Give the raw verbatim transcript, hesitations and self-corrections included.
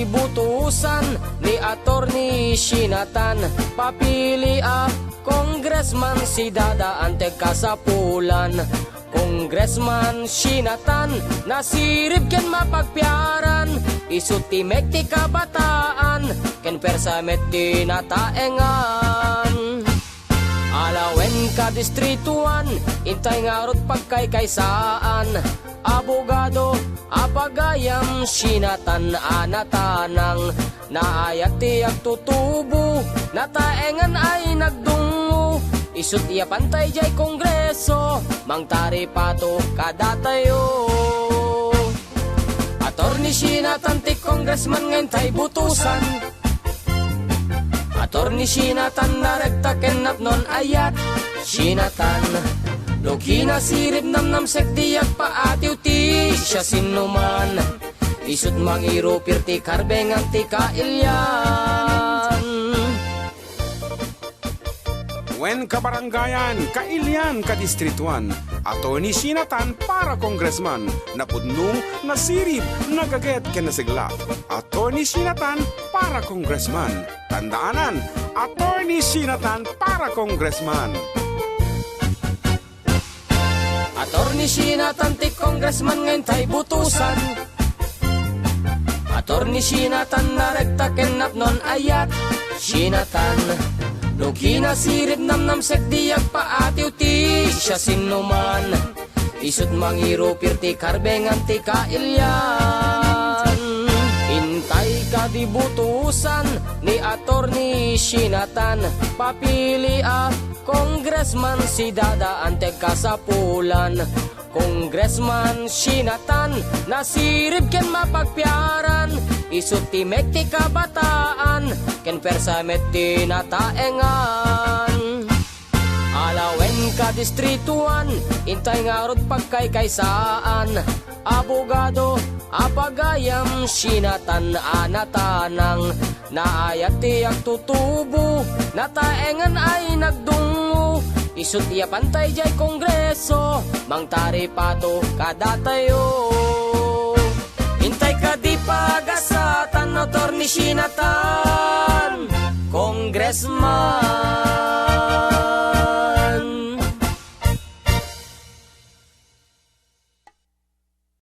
ibutusan ni Attorney Shinatan. Papili a congressman si Dada Antek kasapulan. Congressman Shinatan, nasirib ken mapagpiaran, isu ti met ti kabataan, ken persa met ti nataengan. Alawen kadistrituan, intay ngarud pagkaykaysaan, abogado, apagayam, Shinatan a natanang, naayat ti agtutubo, nataengan ay nagdungo, isut' ya pantay jay Kongreso, mangtaripato kadatayo. Attorney Shinatan ti congressman nga intay butusan. Attorney Shinatan, narekta ken napnon ayat. Shinatan, no kinasirib namnamsek ti agpaatiw ti siasinoman. Isut' mangirupir ti karbengan ti kailian. Wen kabarangayan, kailian, kadistrituan, Attorney Shinatan para congressman, napudno, nasirib, nagaget ken nasigla. Attorney Shinatan para congressman. Tandaanan, Attorney Shinatan para congressman. Attorney Shinatan ti congressman nga intay butusan. Attorney Shinatan, narekta ken napnon ayat. Shinatan, no kinasirib namnamsek ti agpaatiw ti siasinoman. Isut' mangirupir ti karbengan ti kailian. Intay kadi butusan ni Attorney Shinatan. Papili a congressman si Dada Antek kasapulan. Congressman Shinatan, nasirib ken mapagpiaran, isut' ti met ti kabataan, ken persa met ti nataengan. Alawen kadistrituan, intay ngarud pagkaykaysaan, abogado, apagayam, Shinatan a natanang, naayat ti agtutubo, nataengan ay nagdungo, isut' ya pantay jay Kongreso, mangtaripato kadatayo. Intay kadi pagasatan, Attorney Shinatan, congressman.